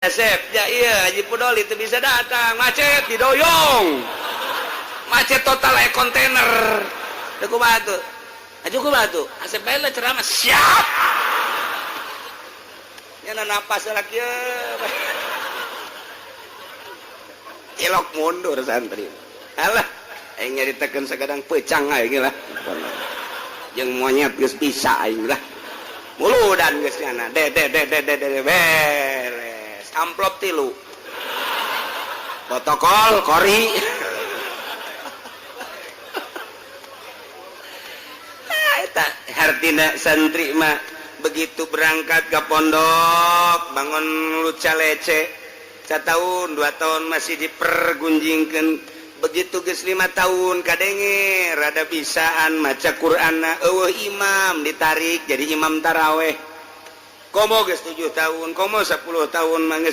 Asep ya, iya, Haji Pudoli itu bisa datang, macet di Doyong, macet total eh kontainer. Teu kumaha tuh? Haji, kumaha tuh? Asep bae lah ceramah, siap. Nya napas lagi ya. Ilok mundur santri. Alah, aing nyaritakeun sakadang pecang aing lah. Jeung monyet geus bisa aing lah. Muludan geus nyana. De de de de de de beres. Amplop tilu, protokol kori. Nah, eta hartina santri mah begitu berangkat ke pondok, bangun luca lece 1 tahun 2 tahun masih dipergunjingkan. Begitu geus 5 tahun, kadenge rada bisaan maca Quran, euweuh imam, ditarik jadi imam taraweh. Komo geus 7 tahun, komo 10 tahun.